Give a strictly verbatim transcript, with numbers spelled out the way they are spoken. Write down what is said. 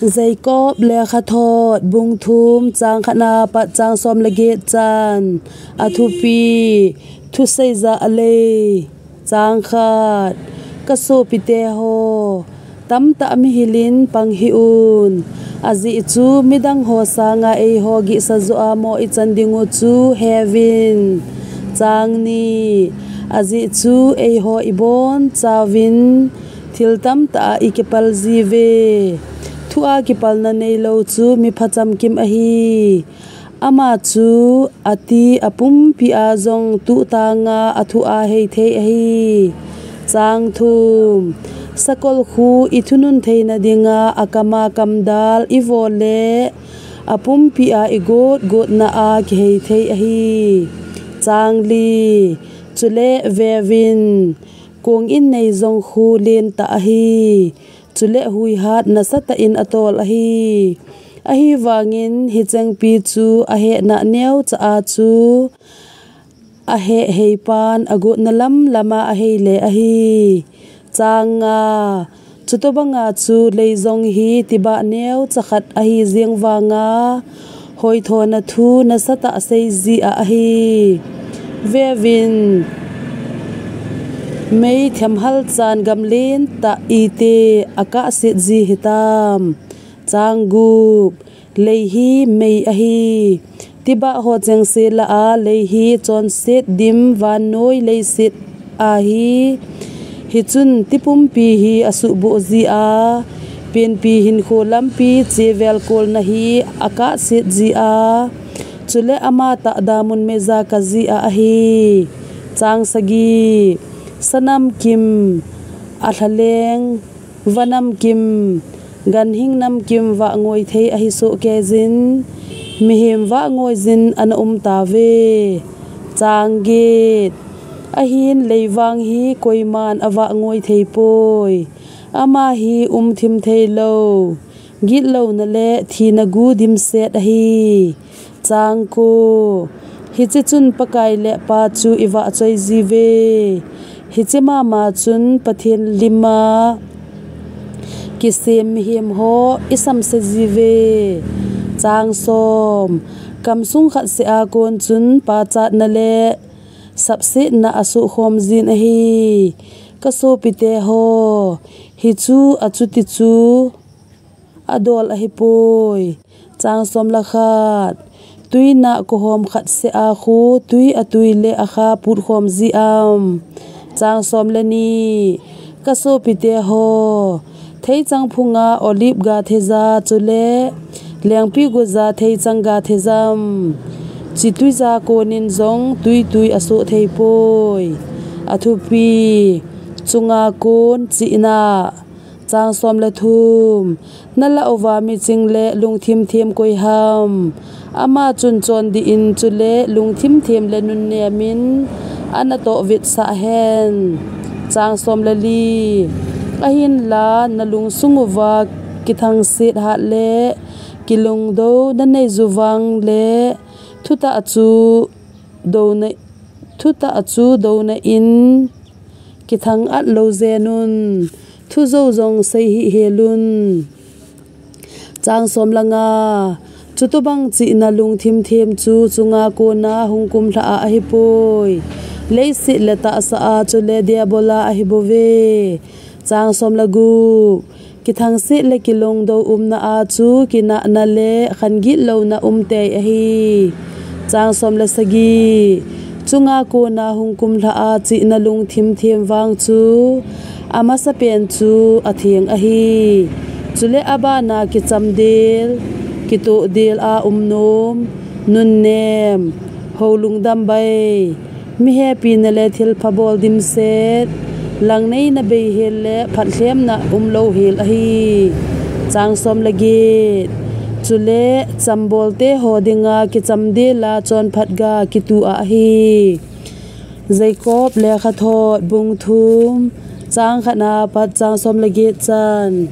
Jacob lekhathot bung thum chang khatna pat chang som le get chan. A thupi: Thusei ja a lei. Chang khat. Ka sopite ho, tamtah mihil in pang hih un. Ajeh chu midang ho sanga eiho gihsa joh a mo ichan ding u chu heuvin. Chang ni. Ajeh chu eiho ibon chauvin thil tamtah a ikipal jiuve. Thu a kipalna neilou chu mipha chamkim ahi. Ama chu ati apumpi a jong tuhtanga athu a heithei ahi. Chang thum. Sakol khu ithunun theina dinga akama kamdal ivo le apumpi a igotgotna a kiheithei ahi. Chang li. Chule veuvin, kong in nei jong khu lentah ahi. Chule huihat nasatah in atol ahi. Ahivangin hichengpi chu ahetna neocha a chu ahehei pan agotna lamlam a aheile ahi. Chang nga. Chutobanga chu lei jong hi tibah neocha khat ahi jeng vanga hoithona thu nasatah seiji a ahi. Veuvin, mei themhal chan gamlen tah ite akahset ji hitam. Chang gup. Lei hi mei ahi. Tibah ho chengse lah a lei hi chonset dim vannoi leiset ahi. Hichun tipumpi hi asuhboh ji a, penpi hinkho lampi chevel kolna hi akahset ji a, chule amatah damun meija kaji a ahi. Chang sagi. Sanamkim, alhaleng, vanamkim, ganhing namkim vahngoi thei ahi sohkeijin, mihem vahngoi jin ana umtauve. Chang get. Ahin leivang hi koiman avahngoi theipoi. Ama hi umthim theilou, gitlouna le thina gu dimset ahi. Chang ko. Hiche chun Pakai le Pa chu ivahchoi jiuve. Hiche mama chun Pathen lima kisem mihem ho isamse jiuve. Chang som. Kamsung khatseh a kon chun pachatna le sapsetna asohkhom jin ahi. Ka sopite ho, hichu achuti chu adol ahipoi. Chang som le khat. Tuinah kohom khatseh a khu tui atui le akha putkhom ji am? Chang som le ni. Ka sopite ho, theichang phunga olive gatheija chule lengpiguja theichang gatheijam, chituija konin jong tuitui asoh theipoi. Athupi: Chunga kon chihna. Chang som le thum. Nalah uva miching le lungthim them koi ham? Ama chun chondih in chule lungthim them le nunnem in anatoh vetsah hen. Chang som le li. Ahinla nalungsung uva kithangset hat le kilungdou naneiju vang le thutah chu douna, thutah chu douna in kithang-at lou jenun, thujou jong seihih helun. Chang som le nga. Chutobang chihna lungthim them chu chunga kona hung kumlha a ahipoi. Leiset le tahsa a chule Diabol a ahibouve. Chang som le gup. Kithangset le kilungdou umna a chu kinahna le khangitlouna umtei ahi. Chang som le sagi. Chunga kona hung kumlha a chihna lungthim them vang chu amasapen chu atheng ahi. Chule abana kichamdel, kitohdel a umnom, nunnem, houlung dambai, mihepina le thilpha bol dimset, langneina beihel le phatlhemna umlou hel ahi. Chang som le get. Chule chambolte ho dinga kichamdel a chonphat ga kitu a ahi. Jacob lekhathot bung thum, chang khatna pat chang som le get chan.